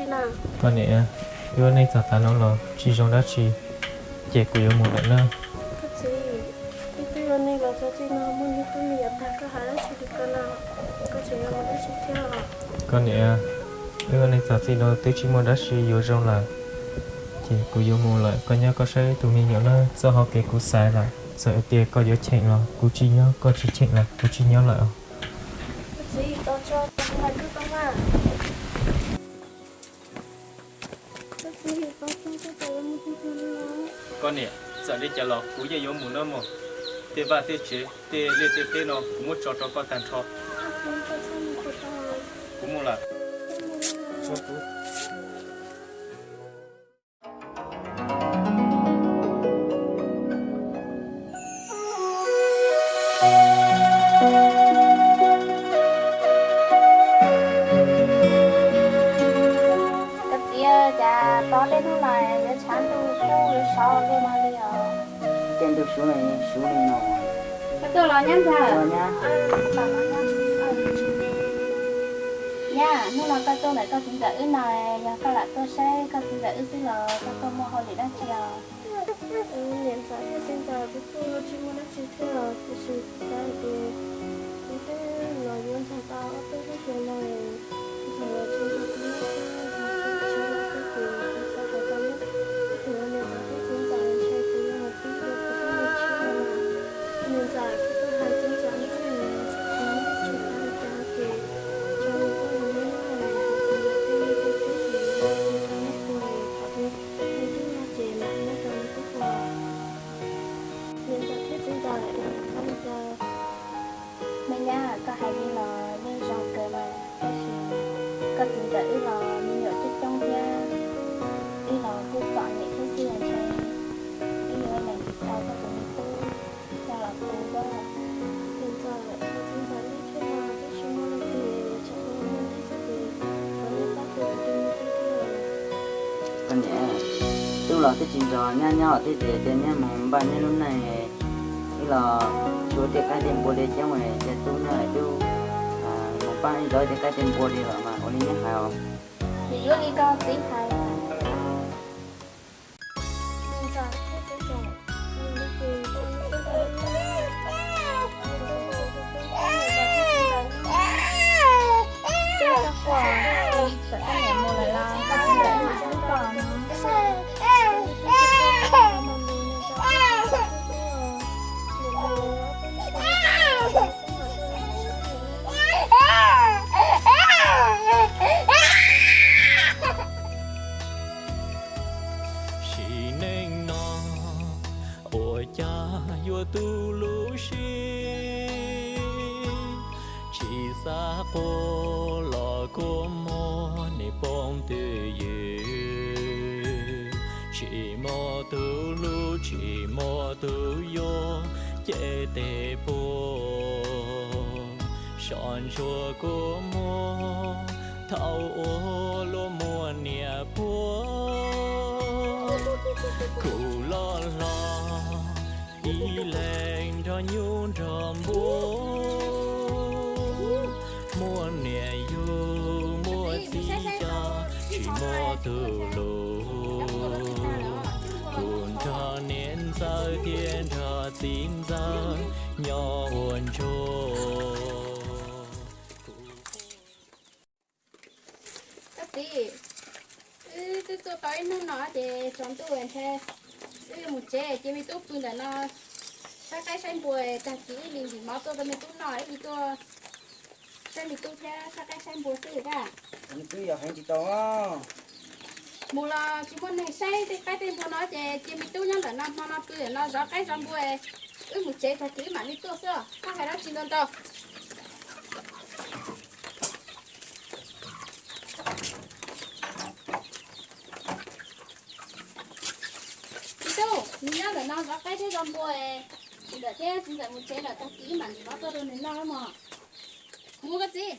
Koj niam, wb ua neej txog tav no los tsis zoo dab tsi, ces kuv yuav mus lawm na. Koj txiv, wb twb ua neej los txog txij no muaj hnub twb me nyuam tag, koj hais dab tsi li ko no, koj tseem yuav mus dab tsi thiab? Koj niam, wb ua neej txog txij no twb tsis muaj dab tsi yuav zoo lawm, ces kuv yuav mus lawm. Koj nyob koj saib tus me nyuam na, txoj hau kev kuv xaiv lawm, txawm tias koj yuav cheem los kuv tsis nyob, koj tsis cheem los kuv tsis nyob lawm os. Koj txiv, tos tso, tos hais koj tau mas. Koj txiv, tos tso, koj tseem yuav mus twg twg li no? Koj niam, txawm li cas los kuv yeej yuav mus nawb mog. Tej vaj tej tsev, tej liaj tej teb no kuv muab tso rau koj tag nrho. Koj txiv, koj txhob mus puas tau. Kuv mus lawm. Koj txiv, cas pom tej hnub no yuav tshav ntuj kub yuav sov luaj no li os. Tej ntuj sub no yeej sub li no. Koj tuaj los nyab ntag. Los nyab. Nyab, hnub no koj tuaj ntawm koj txiv ntxawm wb no, yog koj lam tuaj saib koj txiv ntxawm wb xwb los koj tuaj muaj hauj lwm dab tsi os? Niam ntxawm thiab txiv ntxawm, kuv tuaj tsis muaj dab tsi thiab, tiam sis kuv xav hais tias kuv twb los yuav ntxog tau ob peb lub xyoos no, ntxog los tsis nrog kuv nyob thiab, kuv tsis los thiab ces kuv xav hais tau neb. Kuv tus niam ntxawm thiab txiv ntxawm ntshe kuv yuav hais tib rau kuv tub me tshiab no. Niam ntxawm, kuv tuaj hais txiv ntxawm no, kuv tsis xav hais tias ces tso nws tuaj nrog neb nyob, kuv yog tej liaj tej teb ces nws tso neb tuaj, thov neb tub no ces mam neb tso nws tuaj ua. Niam ntxawm thiab txiv ntxawm, koj li cas? Me nyab, koj hais li los yeej zoo kawg mas, tab sis koj txiv ntxawm wb los me nyuam coob coob thiab, wb los kuj txom nyem thiab xwb, ntshe wb yuav lees tsis tau koj tus me tub coj los tu thiab. Niam ntxawm, txiv ntxawm lub thiab mas twb tsis muaj leej twg, tsam ua neej xwb ces thov neb pab tu kuv tus me tub thiab. Koj niam, tub los twb tsis nrog nyab nyob thiab ces cia nyab mus npaj nyab lub neej, ib los tshuav tej qaib tej npua li coob, cia tub nyob es tub mus npaj ib zov tej qaib tej npua li los mas ua li nyab hais os. Vim yuav li koj txiv hais. Sim neej no ua cas yuav tu lub sim, tsis xav quaj los kua muag nim poob twj ywm, tsis muaj tus hlub tsis muaj tus yuav, ces tej puag soj ntsuag kua muag thaum ua luaj muaj niam puag. Kuv loj hlob ib leeg nrog nyuj nrog npua, muaj niam yug muaj txiv coj tsis muaj tus hlub. Kuv nrog niam ntxawm thiab nrog txiv ntxawm nyob ua ntsuag. Koj txiv, wb twb tuaj tau ib hnub no ces tsaus ntuj ntshe wb yuav mus tsev, cia me tub pw ntawm no saib qaib saib npua, tag kis wb li ntim mov tuaj rau me tub noj, wb li tuaj saib me tub thiab saib qaib saib npua xwb. Twb yog heev tsis tau. Mus los tsis muaj neeg saib tej qaib tej npua no ces cia me tub nyob ntawm no, hmo no pw ntawm no zov qaib zov npua, wb mus tsev tag kis wb mam li tuaj xwb, koj hais dab tsi ntau ntau. Txiv tub, nws nyob ntawm no zov qaib thiab zov npua, txiv ntxawm thiab txiv ntxawm mus tsev lawm, tag kis wb mam ntim mov tuaj rau nws noj mog. Mus koj txiv.